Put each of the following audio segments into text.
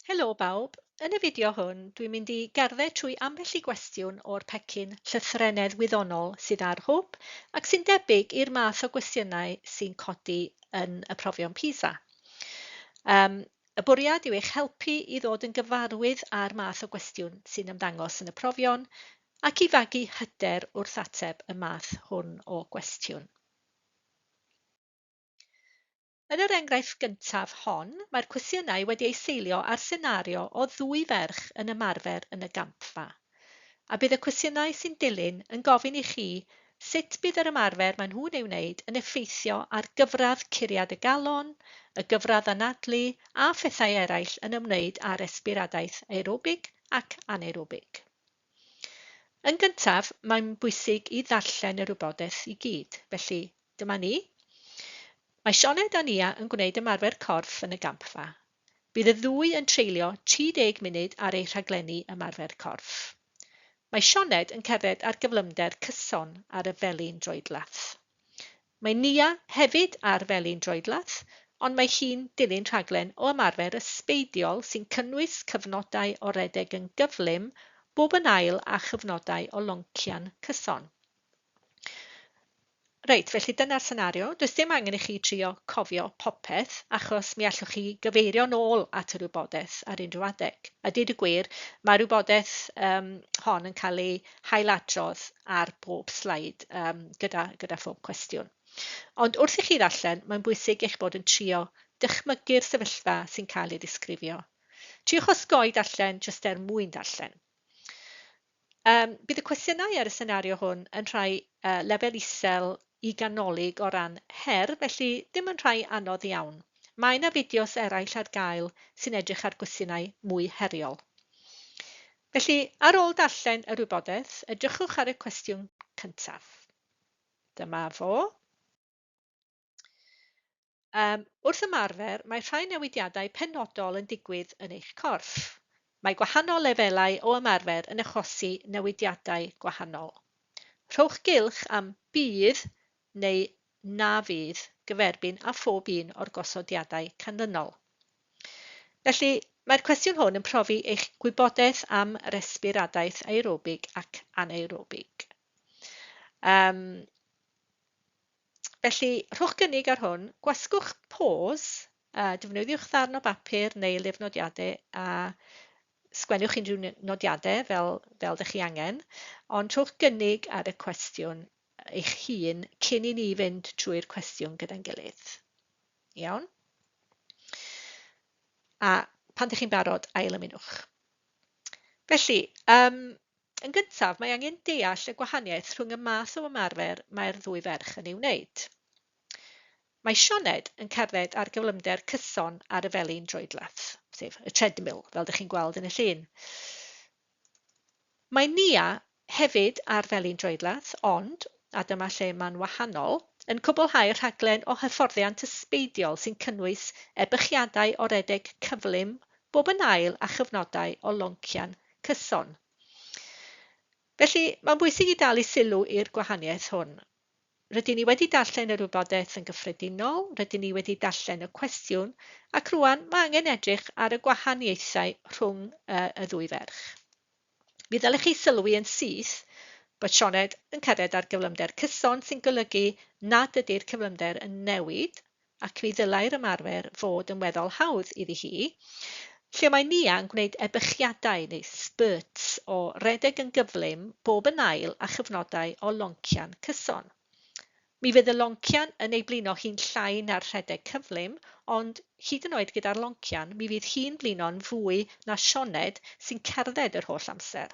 Helo bawb! Yn y fideo hwn dwi'n mynd i gerdded trwy ambell i gwestiwn o'r pecyn llythrennedd wyddonol sydd ar Hwb ac sy'n debyg i'r math o gwestiynau sy'n codi yn y profion PISA. Um, y bwriad yw eich helpu i ddod yn gyfarwydd â'r math o gwestiwn sy'n ymddangos yn y profion ac i fagu hyder wrth ateb y math hwn o gwestiwn. Yn yr enghraifft gyntaf hon, mae'r cwestiynau wedi eu seilio ar senario o ddwy ferch yn ymarfer yn y gampfa. A bydd y cwestiynau sy'n dilyn yn gofyn i chi sut bydd yr ymarfer maen nhw'n ei wneud yn effeithio ar gyfradd curiad y galon, y gyfradd anadlu a phethau eraill yn ymwneud â resbiradaeth aerobig ac anaerobig. Yn gyntaf, mae'n bwysig i ddarllen yr wybodaeth i gyd, felly Dyma ni. Mae Sioned a Nia yn gwneud ymarfer corff yn y gampfa. Bydd y ddwy yn treulio 30 munud ar eu rhaglenni ymarfer corff. Mae Sioned yn cerdded ar gyflymder cyson ar y felin droedlath. Mae Nia hefyd ar felin droedlath, ond mae hi'n dilyn rhaglen o ymarfer ysbeidiol sy'n cynnwys cyfnodau o redeg yn gyflym bob yn ail a chyfnodau o loncian cyson. Reit, felly dyna'r senario. Does dim angen i chi trio cofio popeth, achos mi allwch chi gyfeirio nôl at yr wybodaeth ar unrhyw adeg. A dweud y gwir, mae'r wybodaeth um, hon yn cael ei hailadrodd ar bob sleid um, gyda, gyda phob cwestiwn. Ond wrth i chi ddarllen, mae'n bwysig eich bod yn trio dychmygu'r sefyllfa sy'n cael ei ddisgrifio. Triwch osgoi darllen jyst er mwyn darllen. Um, bydd y cwestiynau ar y senario hwn yn rhai uh, lefel isel i ganolig o ran her, felly ddim yn rhai anodd iawn. Mae yna fideos eraill ar gael sy'n edrych ar gwestiynau mwy heriol. Felly, ar ôl darllen yr wybodaeth, edrychwch ar y cwestiwn cyntaf. Dyma fo. Um, wrth ymarfer, mae rhai newidiadau penodol yn digwydd yn eich corff. Mae gwahanol lefelau o ymarfer yn achosi newidiadau gwahanol. Rhowch gylch am bydd neu na fydd gyferbyn â phob un o'r gosodiadau canlynol. Felly, mae'r cwestiwn hwn yn profi eich gwybodaeth am resbiradaeth aerobig ac anaerobig. Um, Felly, rhowch gynnig ar hwn, gwasgwch pause, a defnyddiwch ddarn o bapur neu lyfr nodiadau a sgwennwch unrhyw nodiadau fel, fel dych chi angen, ond rhowch gynnig ar y cwestiwn eich hun cyn i ni fynd trwy'r cwestiwn gyda'n gilydd. Iawn? A pan dych chi'n barod, ail-ymunwch. Felly, um, Yn gyntaf, mae angen deall y gwahaniaeth rhwng y math o ymarfer mae'r ddwy ferch yn ei wneud. Mae Sioned yn cerdded ar gyflymder cyson ar y felin droedlath, sef y treadmill, fel dych chi'n gweld yn y llun. Mae Nia hefyd ar felin droedlath, ond, a dyma lle mae'n wahanol, yn cwblhau rhaglen o hyfforddiant ysbeidiol sy'n cynnwys ebychiadau o redeg cyflym bob yn ail a chyfnodau o loncian cyson. Felly, mae'n bwysig i dalu sylw i'r gwahaniaeth hwn. Rydyn ni wedi darllen yr wybodaeth yn gyffredinol, rydyn ni wedi darllen y cwestiwn, ac rwan mae angen edrych ar y gwahaniaethau rhwng y, y ddwy ferch. Mi ddylech chi sylwi yn syth bod Sioned yn cerdded ar gyflymder cyson sy'n golygu nad ydy'r cyflymder yn newid ac mi ddylai'r ymarfer fod yn weddol hawdd iddi hi, lle mae Nia yn gwneud ebychiadau neu spurts o redeg yn gyflym bob yn ail a chyfnodau o loncian cyson. Mi fydd y loncian yn ei blino hi'n llai na'r rhedeg cyflym, ond hyd yn oed gyda'r loncian, mi fydd hi'n blino'n fwy na Sioned sy'n cerdded yr holl amser.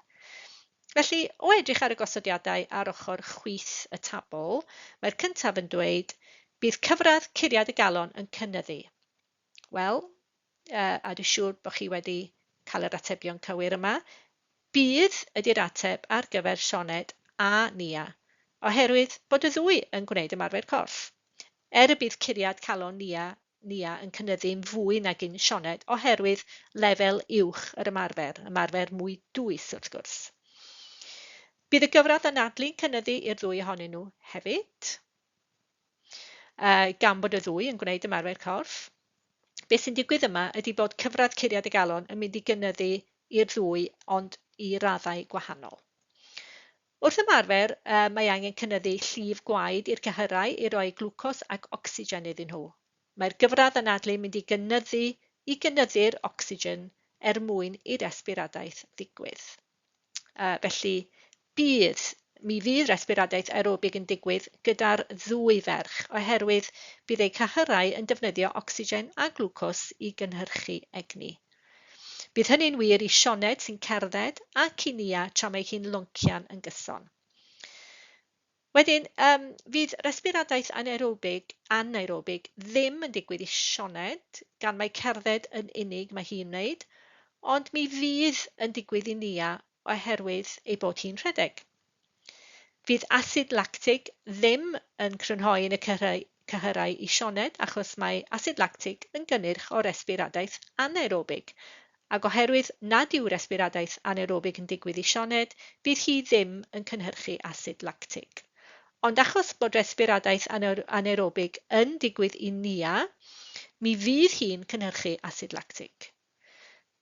Felly, o edrych ar y gosodiadau ar ochr chwith y tabl, mae'r cyntaf yn dweud, bydd cyfradd curiad y galon yn cynyddu. Wel, uh, a dwi'n siŵr bod chi wedi cael yr atebion cywir yma. Bydd ydy'r ateb ar gyfer Sioned a Nia, oherwydd bod y ddwy yn gwneud ymarfer corff. Er y bydd curiad calon Nia Nia yn cynyddu'n fwy nag un Sioned oherwydd lefel uwch yr ymarfer, ymarfer mwy dwys wrth gwrs. Bydd y gyfradd anadlu'n cynyddu i'r ddwy ohonyn nhw hefyd. uh, gan bod y ddwy yn gwneud ymarfer corff. Beth sy'n digwydd yma ydy bod cyfradd curiad y galon yn mynd i gynyddu i'r ddwy, ond i raddau gwahanol. Wrth ymarfer, mae angen cynyddu llif gwaed i'r cyhyrau i roi glwcos ac ocsigen iddyn nhw. Mae'r gyfradd anadlu yn mynd i gynyddu i gynyddu'r ocsigen er mwyn i resbiradaeth ddigwydd. Felly, bydd, mi fydd resbiradaeth aerobig yn digwydd gyda'r ddwy ferch oherwydd bydd eu cyhyrau yn defnyddio ocsigen a glwcos i gynhyrchu egni. Bydd hynny'n wir i Sioned sy'n cerdded ac i Nia tra mae hi'n loncian yn gyson. Wedyn, fydd resbiradaeth anaerobig, anaerobig ddim yn digwydd i Sioned, gan mai cerdded yn unig mae hi'n wneud, ond mi fydd yn digwydd i Nia oherwydd ei bod hi'n rhedeg. Fydd asid lactig ddim yn crynhoi yn y cyhyrau i Sioned achos mae asid lactig yn gynnyrch o resbiradaeth anaerobig, ac oherwydd nad yw resbiradaeth anaerobig yn digwydd i Sioned, bydd hi ddim yn cynhyrchu asid lactig. Ond achos bod resbiradaeth anaerobig yn digwydd i Nia, mi fydd hi'n cynhyrchu asid lactig.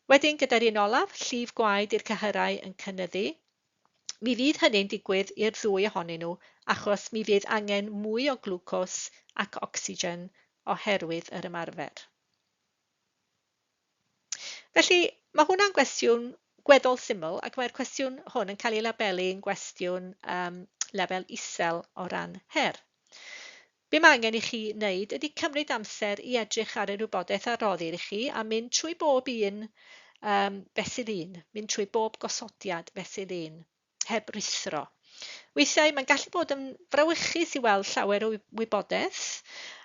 Wedyn, gyda'r un olaf, llif gwaed i'r cyhyrau yn cynyddu, mi fydd hynny'n digwydd i'r ddwy ohonyn nhw achos mi fydd angen mwy o glwcos ac ocsigen oherwydd yr ymarfer. Felly, mae hwnna'n gwestiwn gweddol syml ac mae'r cwestiwn hwn yn cael ei labelu yn gwestiwn lefel isel o ran her. Be mae angen i chi wneud ydy cymryd amser i edrych ar yr wybodaeth a roddir i chi a mynd trwy bob un fesul un, mynd trwy bob gosodiad fesul un, heb ruthro. Weithiau mae'n gallu bod yn frawychus i weld llawer o wybodaeth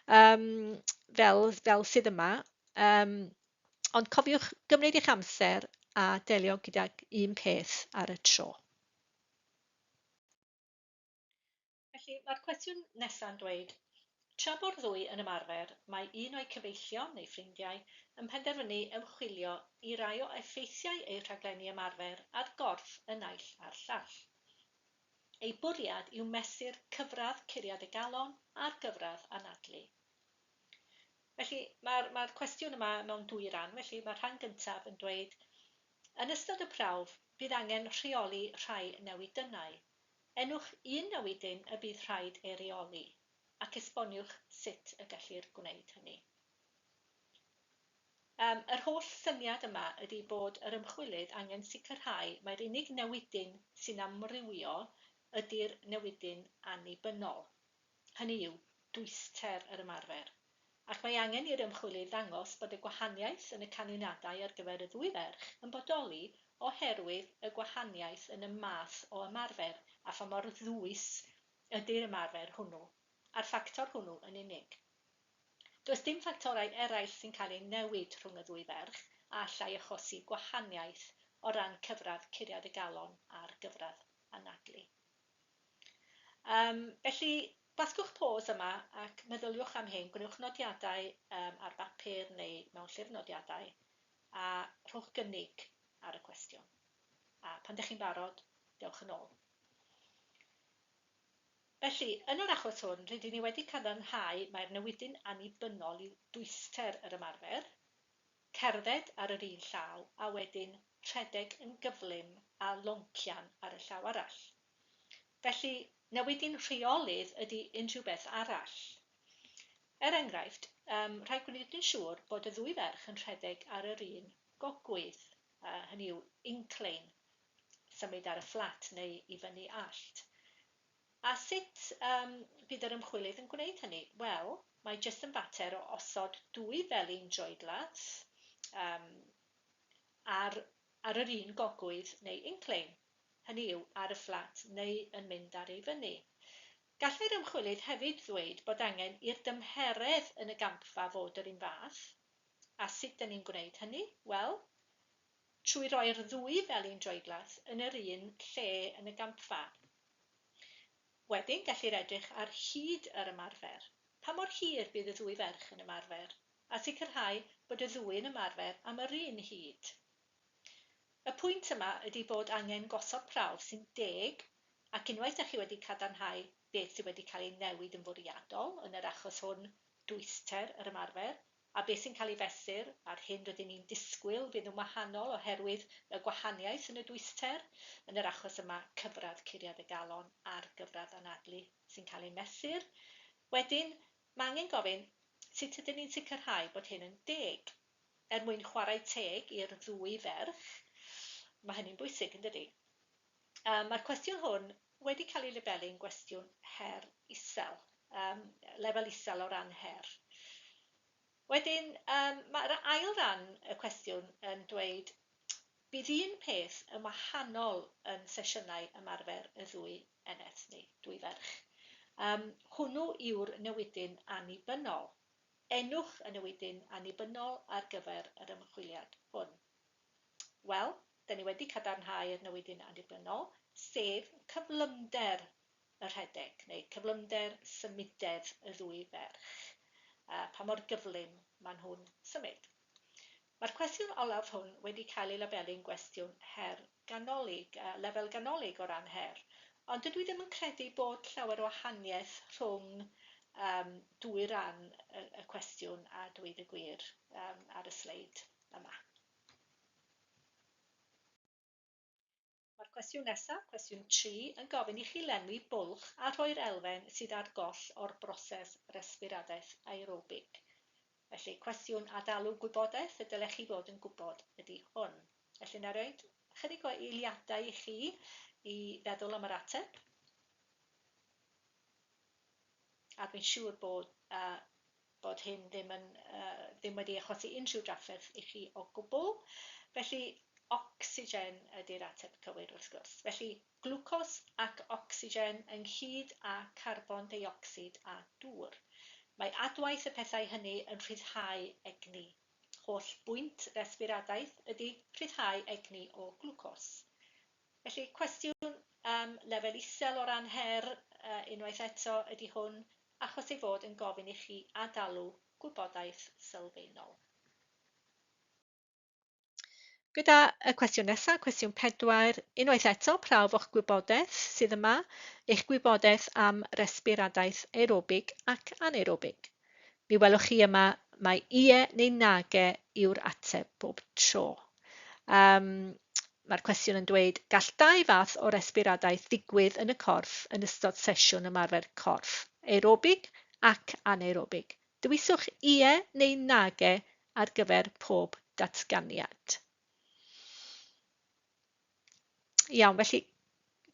fel sydd yma, ond cofiwch gymryd eich amser a delio gydag un peth ar y tro. Felly, mae'r cwestiwn nesa'n dweud, tra bo'r ddwy yn ymarfer, mae un o'u cyfeillion neu ffrindiau yn penderfynu ymchwilio i rai o effeithiau eu rhaglenni ymarfer ar gorff y naill a'r llall. Ei bwriad yw mesur cyfradd curiad y galon a'r gyfradd anadlu. Felly, mae'r cwestiwn yma mewn dwy ran, felly mae'r rhan gyntaf yn dweud, yn ystod y prawf, bydd angen rheoli rhai newidynnau. Enwch un newidyn y bydd rhaid ei reoli, ac esboniwch sut y gellir gwneud hynny. Yr holl syniad yma ydy bod yr ymchwilydd angen sicrhau mai'r unig newidyn sy'n amrywio ydy'r newidyn annibynnol, hynny yw dwyster yr ymarfer, ac mae angen i'r ymchwilydd ddangos bod y gwahaniaeth yn y canlyniadau ar gyfer y ddwy ferch yn bodoli oherwydd y gwahaniaeth yn y math o ymarfer a pha mor ddwys ydy'r ymarfer hwnnw, a'r ffactor hwnnw yn unig. Does dim ffactorau eraill sy'n cael eu newid rhwng y ddwy ferch a allai achosi gwahaniaeth o ran cyfradd curiad y galon a'r gyfradd anadlu. Felly, gwasgwch pause yma ac meddyliwch am hyn, gwnewch nodiadau ar bapur neu mewn llyfr nodiadau a rhowch gynnig ar y cwestiwn. A pan dych chi'n barod, dewch yn ôl. Felly, yn yr achos hwn, rydyn ni wedi cadarnhau mai'r newidyn annibynnol yw dwyster yr ymarfer, cerdded ar yr un llaw a wedyn rhedeg yn gyflym a loncian ar y llaw arall. Felly, newidyn rheolydd ydy unrhyw beth arall. Er enghraifft, rhaid gwneud yn siŵr bod y ddwy ferch yn rhedeg ar yr un gogwydd, hynny yw incline, symud ar y fflat neu i fyny allt. A sut bydd yr ymchwilydd yn gwneud hynny? Wel, mae jyst yn fater o osod dwy felin droedlath ar yr un gogwydd neu incline, hynny yw ar y fflat neu yn mynd ar ei fyny. Gallai'r ymchwilydd hefyd ddweud bod angen i'r dymheredd yn y gampfa fod yr un fath. A sut dyn ni'n gwneud hynny? Wel, trwy roi'r ddwy felin droedlath yn yr un lle yn y gampfa. Wedyn gellir edrych ar hyd yr ymarfer, pa mor hir bydd y ddwy ferch yn ymarfer, a sicrhau bod y ddwy yn ymarfer am yr un hyd. Y pwynt yma ydy bod angen gosod prawf sy'n deg, ac unwaith dach chi wedi cadarnhau beth sydd wedi cael ei newid yn fwriadol, yn yr achos hwn dwyster yr ymarfer, a beth sy'n cael ei fesur a'r hyn rydyn ni'n disgwyl fydd yn wahanol oherwydd y gwahaniaeth yn y dwyster, yn yr achos yma cyfradd curiad y galon a'r gyfradd anadlu sy'n cael ei mesur. Wedyn, mae angen gofyn sut ydyn ni'n sicrhau bod hyn yn deg? Er mwyn chwarae teg i'r ddwy ferch, mae hynny'n bwysig, yn dydy? Mae'r cwestiwn hwn wedi cael ei labelu'n gwestiwn her isel, lefel isel o ran her. Wedyn, mae'r ail ran y cwestiwn yn dweud bydd un peth yn wahanol yn sesiynau ymarfer y ddwy eneth neu dwy ferch. Hwnnw yw'r newidyn annibynnol. Enwch y newidyn annibynnol ar gyfer yr ymchwiliad hwn. Wel, da ni wedi cadarnhau'r newidyn annibynnol, sef cyflymder y rhedeg, neu cyflymder symudedd y ddwy ferch, pa mor gyflym maen nhw'n symud. Mae'r cwestiwn olaf hwn wedi cael ei labelu'n gwestiwn her ganolig, lefel ganolig o ran her, ond dydw i ddim yn credu bod llawer o wahaniaeth rhwng dwy ran y cwestiwn a dweud y gwir ar y sleid yma. Mae'r cwestiwn nesaf, cwestiwn 3, yn gofyn i chi lenwi bwlch a rhoi'r elfen sydd ar goll o'r broses resbiradaeth aerobig. Felly, cwestiwn adalw gwybodaeth y dylech chi fod yn gwybod ydy hwn. Felly, na roed chydig o eiliadau i chi i feddwl am yr ateb. A dwi'n siŵr bod hyn ddim wedi achosi unrhyw drafferth i chi o gwbl. Felly, ocsigen ydy'r ateb cywir wrth gwrs. Felly, glwcos ac ocsigen ynghyd â carbon deuocsid a dŵr. Mae adwaith y pethau hynny yn rhyddhau egni. Holl bwynt resbiradaeth ydy rhyddhau egni o glwcos. Felly, cwestiwn lefel isel o ran her unwaith eto ydy hwn, achos ei fod yn gofyn i chi adalw gwybodaeth sylfaenol. Gyda y cwestiwn nesaf, cwestiwn 4, unwaith eto, prawf o'ch gwybodaeth sydd yma, eich gwybodaeth am resbiradaeth aerobig ac anaerobig. Mi welwch chi yma mae ie neu nage yw'r ateb bob tro. Mae'r cwestiwn yn dweud, gall dau fath o resbiradaeth ddigwydd yn y corff yn ystod sesiwn ymarfer corff, aerobig ac anaerobig. Dewiswch ie neu nage ar gyfer pob datganiad. Iawn, felly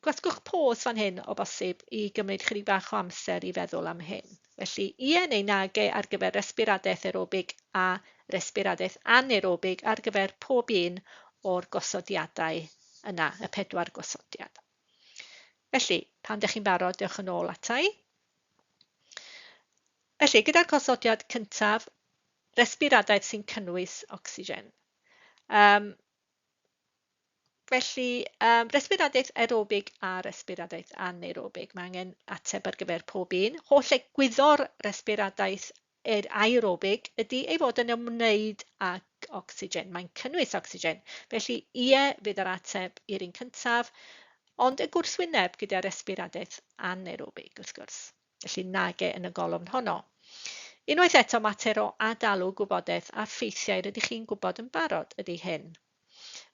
gwasgwch pause fan hyn o bosib i gymryd chydig bach o amser i feddwl am hyn. Felly, ie neu nage ar gyfer resbiradaeth aerobig a resbiradaeth anaerobig ar gyfer pob un o'r gosodiadau yna, y 4 gosodiad. Felly, pan ydych chi'n barod, dewch yn ôl ata i. Felly, gyda'r gosodiad cyntaf, resbiradaeth sy'n cynnwys ocsigen. Felly, resbiradaeth aerobig a resbiradaeth anaerobig. Mae angen ateb ar gyfer pob un. Holl egwyddor resbiradaeth aerobig ydy ei fod yn ymwneud ag ocsigen. Mae'n cynnwys ocsigen. Felly, ie fydd yr ateb i'r un cyntaf, ond y gwrthwyneb gyda resbiradaeth anaerobig, wrth gwrs. Felly, nage yn y golofn honno. Unwaith eto, mater o adalw gwybodaeth a ffeithiau rydych chi'n gwybod yn barod ydy hyn.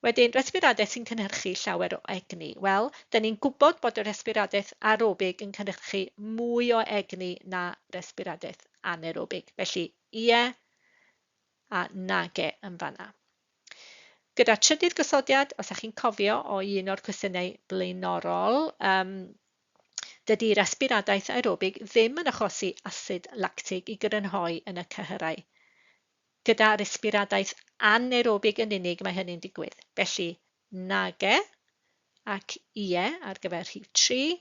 Wedyn, resbiradaeth sy'n cynhyrchu llawer o egni. Wel, dyn ni'n gwybod bod y resbiradaeth aerobig yn cynhyrchu mwy o egni na resbiradaeth anaerobig. Felly, ie a nage yn fanna. Gyda trydydd gosodiad, os ydych chi'n cofio o un o'r cwestiynau blaenorol, dydy resbiradaeth aerobig ddim yn achosi asid lactig i grynhoi yn y cyhyrau. Gyda resbiradaeth anaerobig yn unig mae hynny'n digwydd. Felly, nage ac ie ar gyfer rhif 3.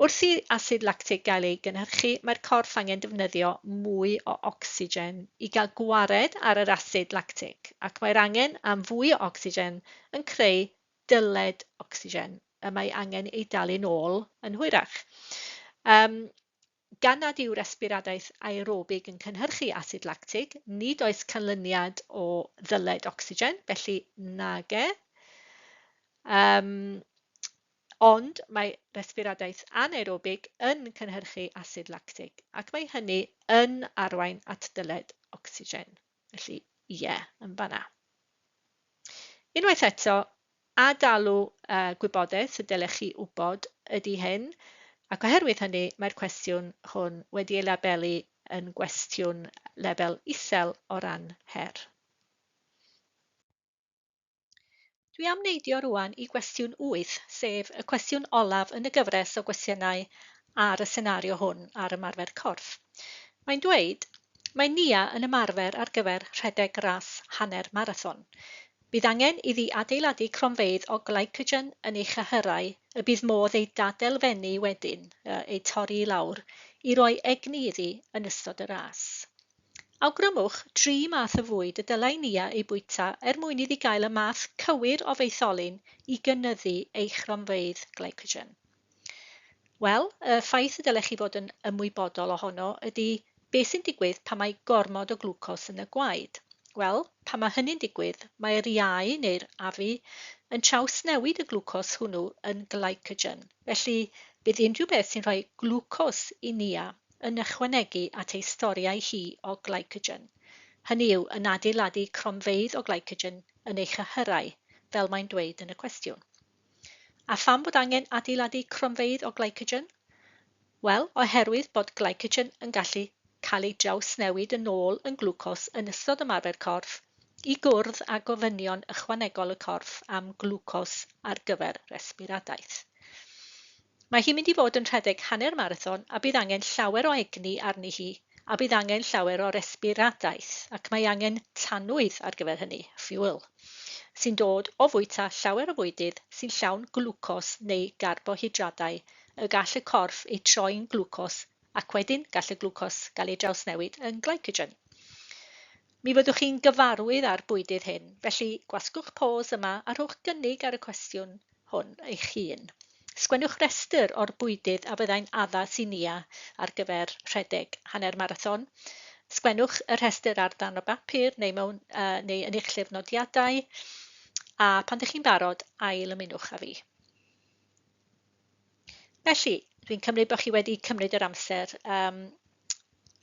Wrth i asid lactig gael ei gynhyrchu, mae'r corff angen defnyddio mwy o ocsigen i gael gwared ar yr asid lactig, ac mae'r angen am fwy o ocsigen yn creu dyled ocsigen y mae angen ei dalu'n ôl yn hwyrach. Gan nad yw resbiradaeth aerobig yn cynhyrchu asid lactig, nid oes canlyniad o ddyled ocsigen, felly nage. Ond mae resbiradaeth anaerobig yn cynhyrchu asid lactig ac mae hynny yn arwain at dyled ocsigen. Felly, ie, yn fanna. Unwaith eto, adalw gwybodaeth y dylech chi wybod ydy hyn, ac oherwydd hynny mae'r cwestiwn hwn wedi ei labelu yn gwestiwn lefel isel o ran her. Dwi am neidio rwan i gwestiwn 8, sef y cwestiwn olaf yn y gyfres o gwestiynau ar y senario hwn ar ymarfer corff. Mae'n dweud, mae Nia yn ymarfer ar gyfer rhedeg ras hanner marathon. Bydd angen iddi adeiladu cronfeydd o glycogen yn ei chyhyrau y bydd modd eu dadelfennu wedyn, eu torri i lawr, i roi egni iddi yn ystod y ras. Awgrymwch dri math o fwyd y dylai Nia eu bwyta er mwyn iddi gael y math cywir o faetholyn i gynyddu ei chronfeydd glycogen. Wel, y ffaith y dylech chi fod yn ymwybodol ohono ydy beth sy'n digwydd pan mae gormod o glwcos yn y gwaed. Wel, pan mae hynny'n digwydd, mae'r iau neu'r afu yn trawsnewid y glwcos hwnnw yn glycogen. Felly, bydd unrhyw beth sy'n rhoi glwcos i Nia yn ychwanegu at ei storiau hi o glycogen, hynny yw, yn adeiladu cronfeydd o glycogen yn ei chyhyrau, fel mae'n dweud yn y cwestiwn. A pham bod angen adeiladu cronfeydd o glycogen? Wel, oherwydd bod glycogen yn gallu cael ei drawsnewid yn ôl yn glwcos yn ystod ymarfer corff i gwrdd â gofynion ychwanegol y corff am glwcos ar gyfer resbiradaeth. Mae hi'n mynd i fod yn rhedeg hanner marathon a bydd angen llawer o egni arni hi a bydd angen llawer o resbiradaeth ac mae angen tanwydd ar gyfer hynny, fuel, sy'n dod o fwyta llawer o fwydydd sy'n llawn glwcos neu garbohydradau y gall y corff eu troi'n glwcos ac wedyn gall y glwcos gael ei drawsnewid yn glycogen. Mi fyddwch chi'n gyfarwydd â'r bwydydd hyn, felly gwasgwch pause yma a rhowch gynnig ar y cwestiwn hwn eich hun. Sgwennwch restr o'r bwydydd a fyddai'n addas i Nia ar gyfer rhedeg hanner marathon. Sgwennwch y rhestr ar ddarn o bapur neu, mewn, neu yn eich llyfrnodiadau, a pan ydych chi'n barod, ail ymunwch â fi. Felly, dwi'n cymryd bod chi wedi cymryd yr amser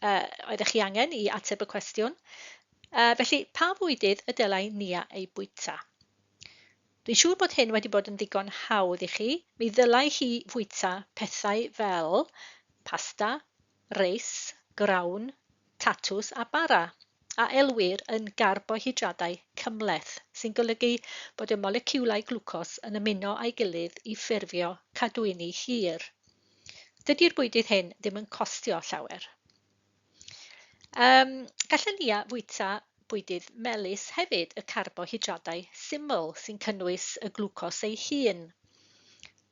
oeddech chi angen i ateb y cwestiwn. Felly, pa fwydydd y dylai Nia eu bwyta? Dwi'n siŵr bod hyn wedi bod yn ddigon hawdd i chi. Mi ddylai hi fwyta pethau fel pasta, reis, grawn, tatws a bara, a elwir yn garbohydradau cymhleth, sy'n golygu bod y moleciwlau glwcos yn ymuno â'i gilydd i ffurfio cadwyni hir. Dydy'r bwydydd hyn ddim yn costio llawer. Gall Nia fwyta bwydydd melys hefyd, y carbohydradau syml sy'n cynnwys y glwcos ei hun.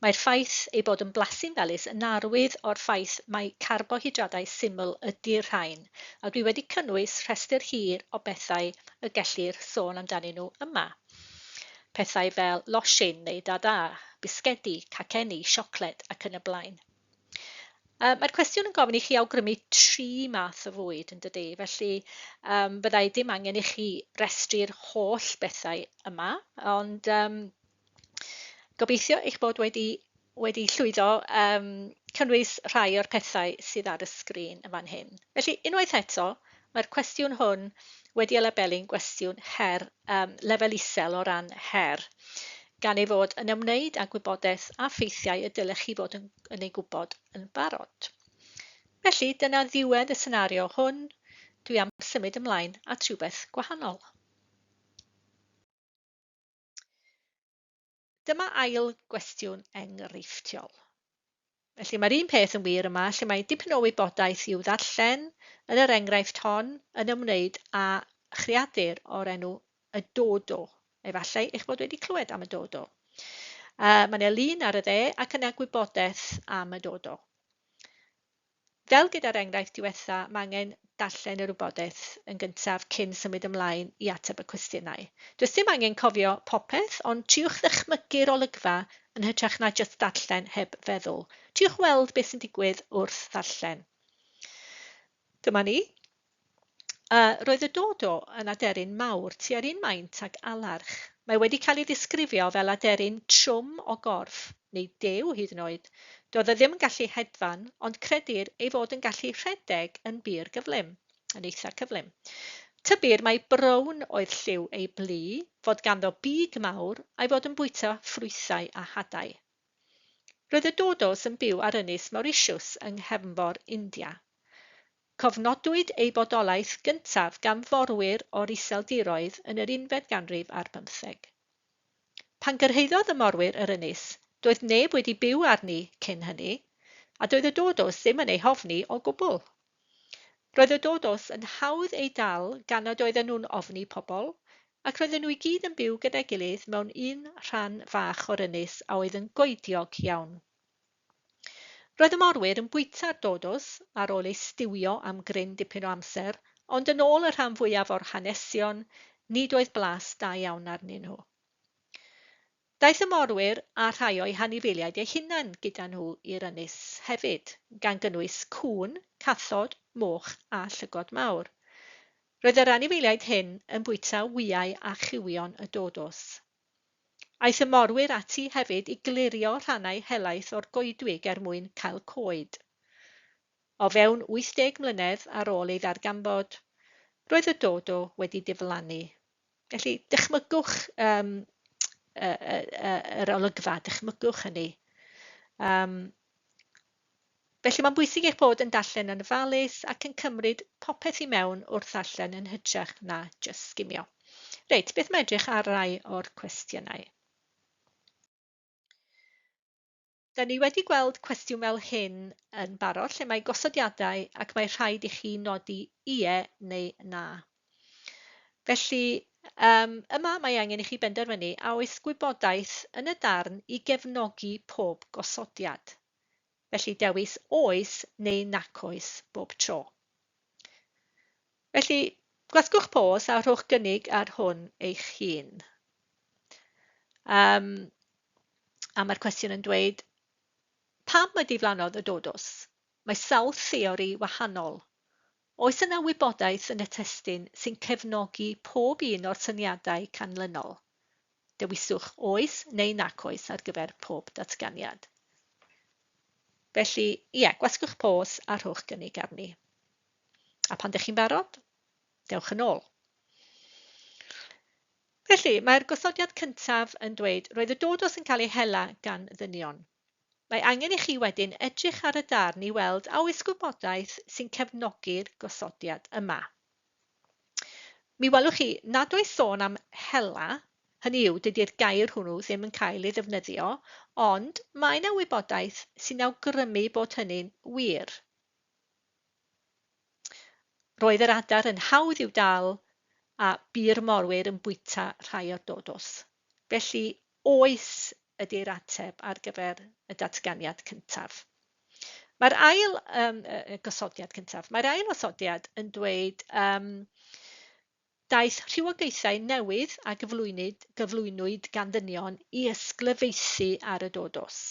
Mae'r ffaith ei bod yn blasu'n felys yn arwydd o'r ffaith mai carbohydradau syml ydy'r rhain, a dwi wedi cynnwys rhestr hir o bethau y gellir sôn amdanyn nhw yma. Pethau fel losin neu da-da, bisgedi, cacenni, siocled ac yn y blaen. Mae'r cwestiwn yn gofyn i chi awgrymu 3 math o fwyd, yn dydy? Felly, byddai dim angen i chi restru'r holl bethau yma, ond gobeithio eich bod wedi llwyddo cynnwys rhai o'r pethau sydd ar y sgrin yn fan hyn. Felly, unwaith eto, mae'r cwestiwn hwn wedi ei labelu'n gwestiwn her, lefel isel o ran her, gan ei fod yn ymwneud â gwybodaeth a ffeithiau y dylech chi fod yn ei gwybod yn barod. Felly, dyna ddiwedd y senario hwn. Dwi am symud ymlaen at rhywbeth gwahanol. Dyma ail gwestiwn enghreifftiol. Felly mae'r un peth yn wir yma, lle mae dipyn o wybodaeth i'w ddarllen yn yr enghraifft hon yn ymwneud â chreadur o'r enw y dodo. Efallai eich bod wedi clywed am y dodo. Mae yna lun ar y dde ac yna gwybodaeth am y dodo. Fel gyda'r enghraifft diwetha, mae angen darllen yr wybodaeth yn gyntaf cyn symud ymlaen i ateb y cwestiynau. Does dim angen cofio popeth, ond triwch ddychmygu'r olygfa yn hytrach na jyst darllen heb feddwl. Triwch weld beth sy'n digwydd wrth ddarllen. Dyma ni. Roedd y dodo yn aderyn mawr tua'r un maint ag alarch. Mae wedi cael ei ddisgrifio fel aderyn trwm o gorff, neu dew hyd yn oed. Doedd e ddim yn gallu hedfan, ond credir ei fod yn gallu rhedeg yn bur gyflym, yn eitha cyflym. Tybir mai brown oedd lliw ei blu, fod ganddo big mawr a'i fod yn bwyta ffrwythau a hadau. Roedd y dodos yn byw ar ynys Mauritius yng nghefnfor India. Cofnodwyd ei bodolaeth gyntaf gan forwyr o'r Iseldiroedd yn yr unfed ganrif ar bymtheg. Pan gyrhaeddodd y morwyr yr ynys, doedd neb wedi byw arni cyn hynny, a doedd y dodos ddim yn ei hofni o gwbl. Roedd y dodos yn hawdd eu dal gan nad oedden nhw'n ofni pobl, ac roedden nhw i gyd yn byw gyda'i gilydd mewn un rhan fach o'r ynys a oedd yn goediog iawn. Roedd y morwyr yn bwyta'r dodos ar ôl eu stiwio am gryn dipyn o amser, ond yn ôl y rhan fwyaf o'r hanesion, nid oedd blas da iawn arnyn nhw. Daeth y morwyr â rhai o'u hanifeiliaid eu hunain gyda nhw i'r ynys hefyd, gan gynnwys cŵn, cathod, moch a llygod mawr. Roedd yr anifeiliaid hyn yn bwyta wyau a chywion y dodos. Aeth y morwyr ati hefyd i glirio rhannau helaeth o'r goedwig er mwyn cael coed. O fewn 80 mlynedd ar ôl ei ddarganfod, roedd y dodo wedi diflannu. Felly, dychmygwch um, y, y, y, yr olygfa, dychmygwch hynny. Um, felly mae'n bwysig eich bod yn darllen yn ofalus ac yn cymryd popeth i mewn wrth ddarllen yn hytrach na jyst sgimio. Reit, beth mae edrych ar rai o'r cwestiynau? Da ni wedi gweld cwestiwn fel hyn yn barod lle mae gosodiadau ac mae rhaid i chi nodi ie neu na. Felly, um, yma mae angen i chi benderfynu a oes gwybodaeth yn y darn i gefnogi pob gosodiad. Felly dewis oes neu nac oes bob tro. Felly, gwasgwch pos a rhowch gynnig ar hwn eich hun. Um, a mae'r cwestiwn yn dweud, pam y diflannodd y dodos? Mae sawl theori wahanol. Oes yna wybodaeth yn y testun sy'n cefnogi pob un o'r syniadau canlynol? Dewiswch oes neu nac oes ar gyfer pob datganiad. Felly, ie, gwasgwch pos a rhowch gynnig arni. A pan dych chi'n barod, dewch yn ôl. Felly, mae'r gosodiad cyntaf yn dweud roedd y dodos yn cael ei hela gan ddynion. Mae angen i chi wedyn edrych ar y darn i weld a oes gwybodaeth sy'n cefnogi'r gosodiad yma. Mi welwch chi nad oes sôn am hela, hynny yw, dydy'r gair hwnnw ddim yn cael ei ddefnyddio, ond mae yna wybodaeth sy'n awgrymu bod hynny'n wir. Roedd yr adar yn hawdd i'w dal a bu'r morwyr yn bwyta rhai o'r dodos. Felly, oes ydy'r ateb ar gyfer y datganiad cyntaf. Mae'r ail um, gosodiad cyntaf, mae'r ail osodiad yn dweud um, daeth rhywogaethau newydd a gyflwynwyd, gyflwynwyd gan ddynion i ysglyfaethu ar y dodos.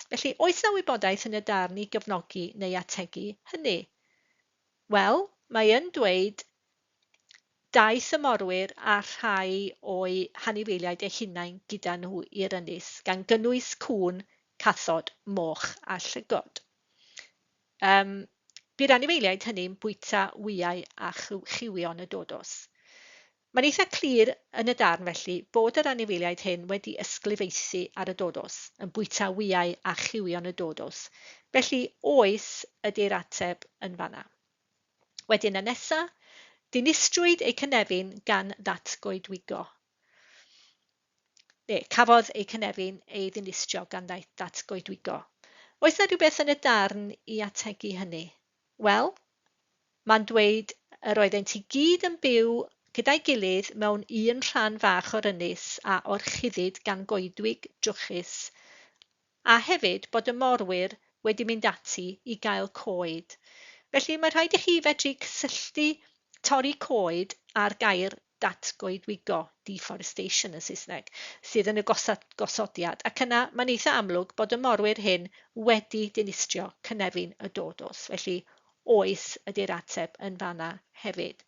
Felly, oes na wybodaeth yn y darn i gefnogi neu ategu hynny? Wel, mae yn dweud Daeth y morwyr â rhai o'u hanifeiliaid eu hunain gyda nhw i'r ynys, gan gynnwys cŵn, cathod, moch a llygod. Um, bu'r anifeiliaid hynny'n bwyta wyau a chywion y dodos. Mae'n eitha clir yn y darn felly bod yr anifeiliaid hyn wedi ysglyfaethu ar y dodos, yn bwyta wyau a chywion y dodos. Felly oes ydy'r ateb yn fanna. Wedyn y nesa, dinistrwyd eu cynefin gan ddatgoedwigo. Neu, cafodd eu cynefin ei ddinistrio gan ddatgoedwigo. Oes na rhywbeth yn y darn i ategu hynny? Wel, mae'n dweud yr oeddent i gyd yn byw gyda'i gilydd mewn un rhan fach o'r ynys a orchuddid gan goedwig drwchus a hefyd bod y morwyr wedi mynd ati i gael coed. Felly mae rhaid i chi fedru cysylltu torri coed â'r gair datgoedwigo, deforestation yn Saesneg, sydd yn y gosodiad, ac yna mae'n eitha amlwg bod y morwyr hyn wedi dinistrio cynefin y dodos. Felly oes ydy'r ateb yn fanna hefyd.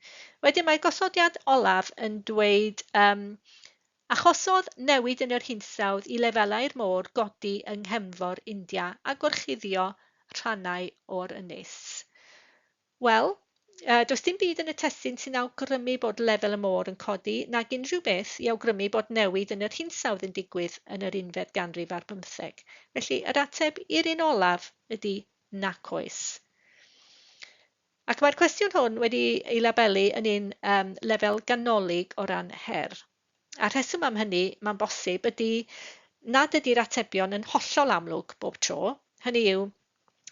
Wedyn mae gosodiad olaf yn dweud um, Achosodd newid yn yr hinsawdd i lefelau'r môr godi yng nghefnfor India a gorchuddio rhannau o'r ynys. Wel, does dim byd yn y testun sy'n awgrymu bod lefel y môr yn codi, nag unrhyw beth i awgrymu bod newid yn yr hinsawdd yn digwydd yn yr unfed ganrif ar bymtheg. Felly, yr ateb i'r un olaf ydy nac oes. Ac mae'r cwestiwn hwn wedi ei labelu yn un lefel ganolig o ran her. A'r rheswm am hynny, mae'n bosib, ydy nad ydy'r atebion yn hollol amlwg bob tro. Hynny yw,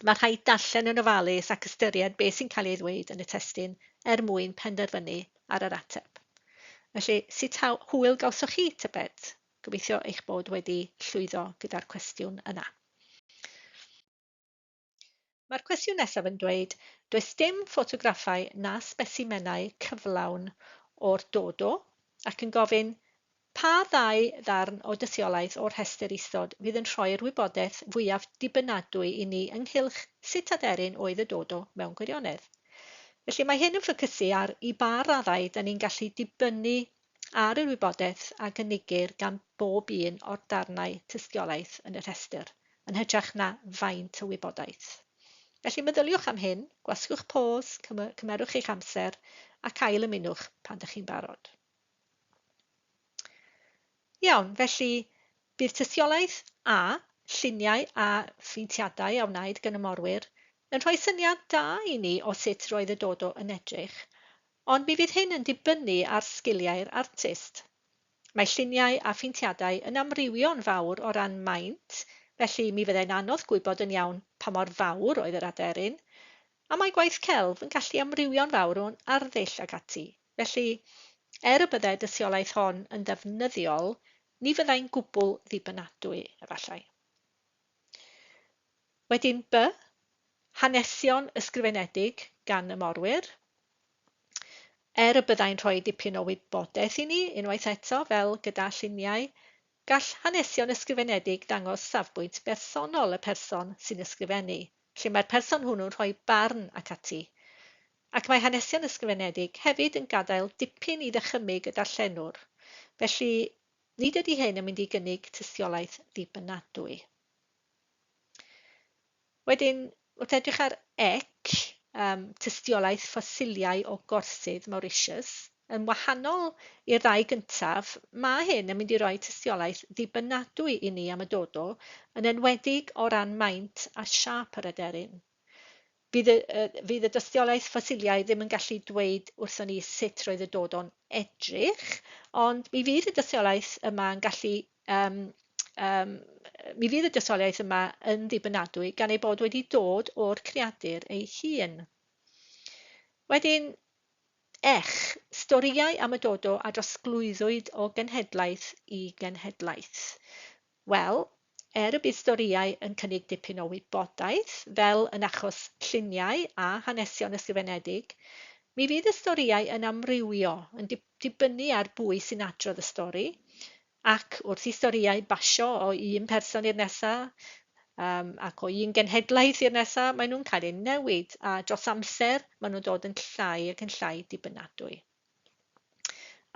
mae rhaid darllen yn ofalus ac ystyried beth sy'n cael ei ddweud yn y testun er mwyn penderfynu ar yr ateb. Felly, sut hwyl gawsoch chi, tybed? Gobeithio eich bod wedi llwyddo gyda'r cwestiwn yna. Mae'r cwestiwn nesaf yn dweud, does dim ffotograffau na sbesimenau cyflawn o'r dodo, ac yn gofyn, pa ddau ddarn o dystiolaeth o'r rhestr isod fydd yn rhoi'r wybodaeth fwyaf dibynadwy i ni ynghylch sut aderyn oedd y dodo mewn gwirionedd? Felly mae hyn yn ffocysu ar i ba raddau da ni'n gallu dibynnu ar yr wybodaeth a gynigir gan bob un o'r darnau tystiolaeth yn y rhestr, yn hytrach na faint o wybodaeth. Felly meddyliwch am hyn, gwasgwch pause, cymerwch eich amser ac ail ymunwch pan dych chi'n barod. Iawn, felly bydd tystiolaeth A, lluniau a pheintiadau a wnaed gan y morwyr, yn rhoi syniad da i ni o sut roedd y dodo yn edrych, ond mi fydd hyn yn dibynnu ar sgiliau'r artist. Mae lluniau a pheintiadau yn amrywio'n fawr o ran maint, felly mi fyddai'n anodd gwybod yn iawn pa mor fawr oedd yr aderyn, a mae gwaith celf yn gallu amrywio'n fawr o'n arddull ac ati. Felly, er y byddai'r dystiolaeth hon yn ddefnyddiol, ni fyddai'n gwbl ddibynadwy, efallai. Wedyn B, hanesion ysgrifenedig gan y morwyr. Er y byddai'n rhoi dipyn o wybodaeth i ni, unwaith eto, fel gyda lluniau, gall hanesion ysgrifenedig ddangos safbwynt bersonol y person sy'n ysgrifennu, lle mae'r person hwnnw'n rhoi barn ac ati. Ac mae hanesion ysgrifenedig hefyd yn gadael dipyn i ddychymyg y darllenwr. Felly, nid ydy hyn yn mynd i gynnig tystiolaeth ddibynadwy. Wedyn, wrth edrych ar ec, tystiolaeth ffosiliau o gorsydd Mauritius, yn wahanol i'r ddau gyntaf, mae hyn yn mynd i roi tystiolaeth ddibynadwy i ni am y dodo, yn enwedig o ran maint a siâp yr aderyn. Fydd y, fydd y dystiolaeth ffosiliau ddim yn gallu dweud wrthon ni sut roedd y dodo'n edrych, ond mi fydd y dystiolaeth yma yn gallu um, um, mi fydd y dystiolaeth yma yn ddibynadwy gan ei bod wedi dod o'r creadur ei hun. Wedyn, ech, storïau am y dodo a drosglwyddwyd o genhedlaeth i genhedlaeth. Wel, er y bydd storïau yn cynnig dipyn o wybodaeth, fel yn achos lluniau a hanesion ysgrifenedig, mi fydd y storïau yn amrywio, yn dibynnu ar bwy sy'n adrodd y stori, ac wrth i storïau basio o un person i'r nesa, ac o un genhedlaeth i'r nesa, maen nhw'n cael eu newid, a dros amser maen nhw'n dod yn llai ac yn llai dibynadwy.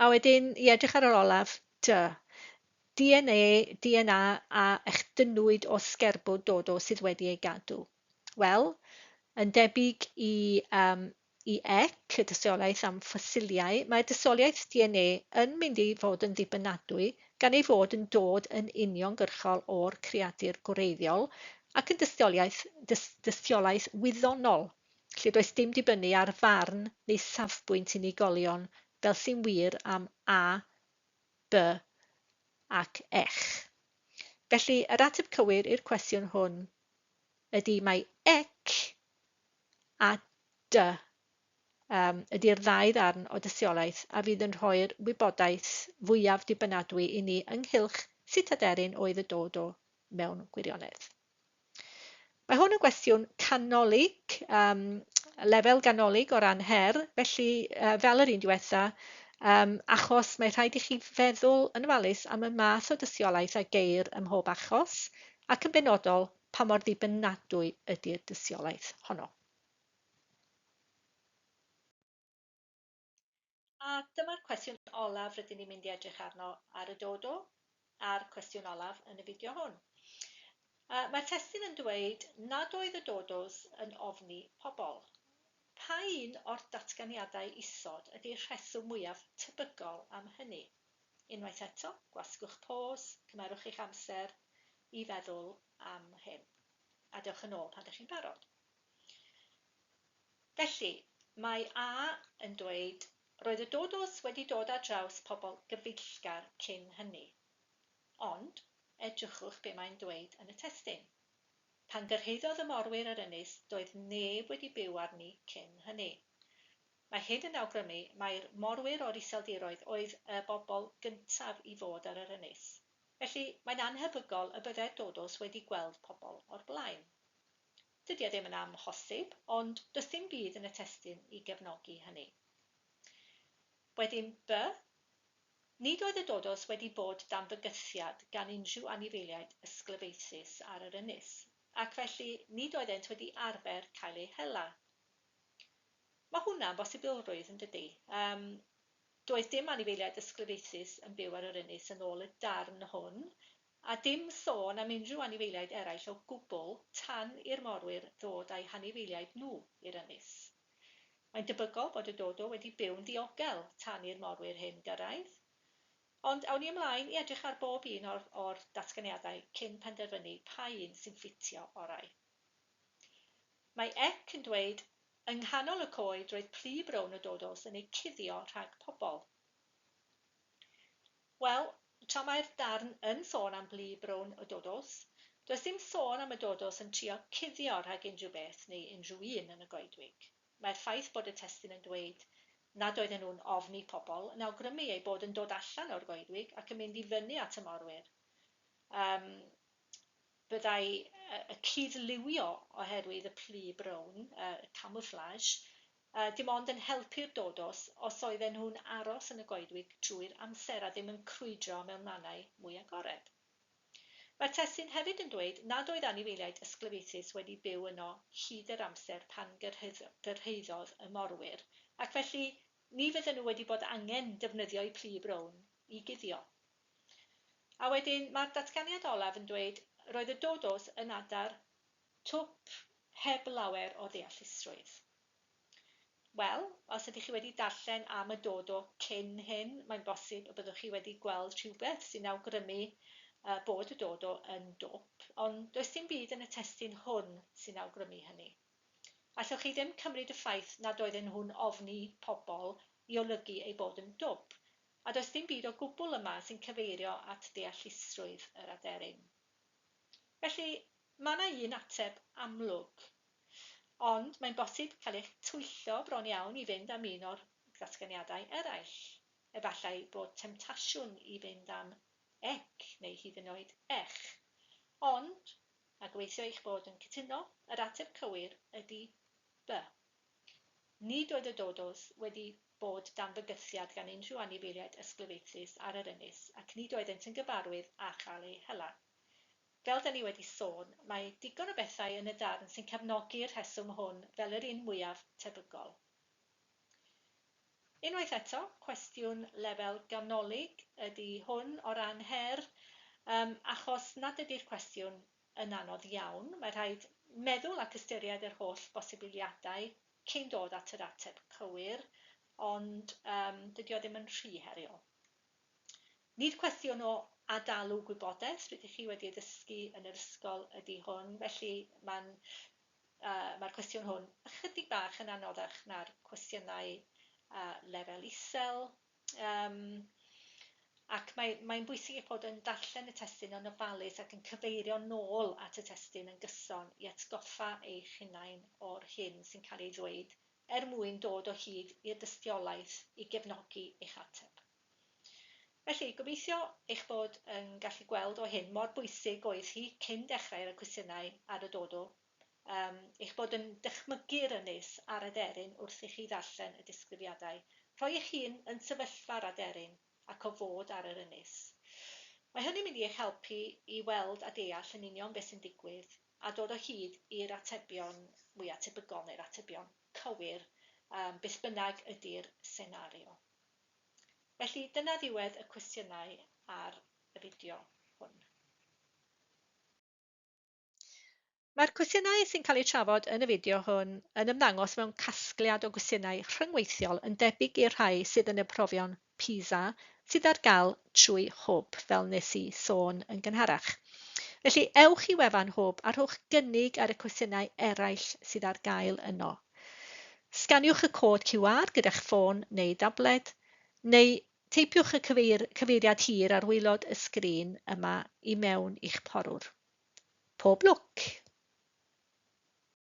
A wedyn, i edrych ar yr olaf, dy. DNA, DNA a echdynnwyd o sgerbwd dodo sydd wedi ei gadw. Wel, yn debyg i, um, i ec, y dystiolaeth am ffosiliau, mae dystiolaeth DNA yn mynd i fod yn ddibynadwy gan ei fod yn dod yn uniongyrchol o'r creadur gwreiddiol ac yn dystiolaeth, dystiolaeth wyddonol, lle does dim dibynnu ar farn neu safbwynt unigolion fel sy'n wir am A, B ac Ech. Felly, yr ateb cywir i'r cwestiwn hwn ydy mai ec a dy ydy'r ddau ddarn o dystiolaeth a fydd yn rhoi'r wybodaeth fwyaf dibynadwy i ni ynghylch sut aderyn oedd y dodo mewn gwirionedd. Mae hwn yn gwestiwn canolig, lefel ganolig o ran her, felly fel yr un diwetha, achos mae rhaid i chi feddwl yn ofalus am y math o dystiolaeth a geir ym mhob achos, ac yn benodol pa mor ddibynadwy ydy'r dystiolaeth honno. A dyma'r cwestiwn olaf rydyn ni'n mynd i edrych arno ar y dodo, a'r cwestiwn olaf yn y fideo hwn. Mae'r testun yn dweud nad oedd y dodos yn ofni pobl. Pa un o'r datganiadau isod ydy'r rheswm mwyaf tebygol am hynny? Unwaith eto, gwasgwch pause, cymerwch eich amser i feddwl am hyn. A dewch yn ôl pan ydych chi'n barod. Felly, mae A yn dweud roedd y dodos wedi dod ar draws pobl gyfeillgar cyn hynny. Ond, edrychwch be mae'n dweud yn y testun. Pan gyrhaeddodd y morwyr yr ynys, doedd neb wedi byw arni cyn hynny. Mae hyn yn awgrymu mai'r morwyr o'r Iseldiroedd oedd y bobl gyntaf i fod ar yr ynys. Felly, mae'n annhebygol y byddai'r dodos wedi gweld pobl o'r blaen. Dydy e ddim yn amhosib, ond does dim byd yn y testun i gefnogi hynny. Wedyn B, nid oedd y dodos wedi bod dan fygythiad gan unrhyw anifeiliaid ysglyfaethus ar yr ynys, ac felly nid oeddent wedi arfer cael eu hela. Mae hwnna'n bosibilrwydd, yn dydy? Doedd dim anifeiliaid ysglyfaethus yn byw ar yr ynys yn ôl y darn hwn, a dim sôn am unrhyw anifeiliaid eraill o gwbl tan i'r morwyr ddod â'u hanifeiliaid nhw i'r ynys. Mae'n debygol bod y dodo wedi byw'n ddiogel tan i'r morwyr hyn gyrraedd. Ond awn ni ymlaen i edrych ar bob un o'r datganiadau cyn penderfynu pa un sy'n ffitio orau. Mae Ec yn dweud, yng nghanol y coed roedd plu brown y dodos yn eu cuddio rhag pobl. Wel, tra mae'r darn yn sôn am blu brown y dodos, does dim sôn am y dodos yn trio cuddio rhag unrhyw beth neu unrhyw un yn y goedwig. Mae'r ffaith bod y testun yn dweud nad oedden nhw'n ofni pobl yn awgrymu eu bod yn dod allan o'r goedwig ac yn mynd i fyny at y morwyr. Byddai y cuddliwio oherwydd y plu brown, y camouflage, dim ond yn helpu'r dodos os oedden nhw'n aros yn y goedwig trwy'r amser a ddim yn crwydro mewn mannau mwy agored. Mae'r testun hefyd yn dweud nad oedd anifeiliaid ysglyfaethus wedi byw yno hyd yr amser pan gyrhaeddodd y morwyr, ac felly ni fydden nhw wedi bod angen defnyddio'u plu brown i guddio. A wedyn mae'r datganiad olaf yn dweud roedd y dodos yn adar twp heb lawer o ddeallusrwydd. Wel, os ydych chi wedi darllen am y dodo cyn hyn, mae'n bosib y byddwch chi wedi gweld rhywbeth sy'n awgrymu bod y dodo yn dwp, ond does dim byd yn y testun hwn sy'n awgrymu hynny. Allwch chi ddim cymryd y ffaith nad oedden nhw'n ofni pobl i olygu eu bod yn dwp, a does dim byd o gwbl yma sy'n cyfeirio at ddeallusrwydd yr aderyn. Felly, mae yna un ateb amlwg, ond mae'n bosib cael eich twyllo bron iawn i fynd am un o'r datganiadau eraill. Efallai bod temtasiwn i fynd am ec neu hyd yn oed ech. Ond, a gobeithio eich bod yn cytuno, yr ateb cywir ydy B. Nid oedd y dodos wedi bod dan fygythiad gan unrhyw anifeiliaid ysglyfaethus ar yr ynys ac nid oeddent yn gyfarwydd â chael eu hela. Fel da ni wedi sôn, mae digon o bethau yn y darn sy'n cefnogi'r rheswm hwn fel yr un mwyaf tebygol. Unwaith eto, cwestiwn lefel ganolig ydy hwn o ran her, achos nad ydy'r cwestiwn yn anodd iawn. Mae rhaid meddwl ac ystyried yr holl bosibiliadau cyn dod at yr ateb cywir, ond dydy o ddim yn rhy heriol. Nid cwestiwn o adalw gwybodaeth rydych chi wedi ei ddysgu yn yr ysgol ydy hwn, felly mae'r cwestiwn hwn ychydig bach yn anoddach na'r cwestiynau lefel isel, ac mae'n bwysig eich bod yn darllen y testun yn ofalus ac yn cyfeirio nôl at y testun yn gyson i atgoffa eich hunain o'r hyn sy'n cael ei ddweud er mwyn dod o hyd i'r dystiolaeth i gefnogi eich ateb. Felly, gobeithio eich bod yn gallu gweld o hyn mor bwysig oedd hi cyn dechrau ar y cwestiynau ar y dodo, eich bod yn dychmygu'r ynys a'r aderyn wrth i chi ddarllen y disgrifiadau. Rhoi eich hun yn sefyllfa'r aderyn ac o fod ar yr ynys. Mae hynny'n mynd i eich helpu i weld a deall yn union beth sy'n digwydd a dod o hyd i'r atebion mwyaf tebygol neu'r atebion cywir, beth bynnag ydy'r senario. Felly dyna ddiwedd y cwestiynau ar y fideo hwn. Mae'r cwestiynau sy'n cael eu trafod yn y fideo hwn yn ymddangos mewn casgliad o gwestiynau rhyngweithiol yn debyg i'r rhai sydd yn y profion PISA sydd ar gael trwy Hwb, fel nes i sôn yn gynharach. Felly ewch i wefan Hwb a rhowch gynnig ar y cwestiynau eraill sydd ar gael yno. Sganiwch y cod QR gyda'ch ffôn neu dabled, neu teipiwch y cyfeir, cyfeiriad hir ar waelod y sgrin yma i mewn i'ch porwr. Pob lwc!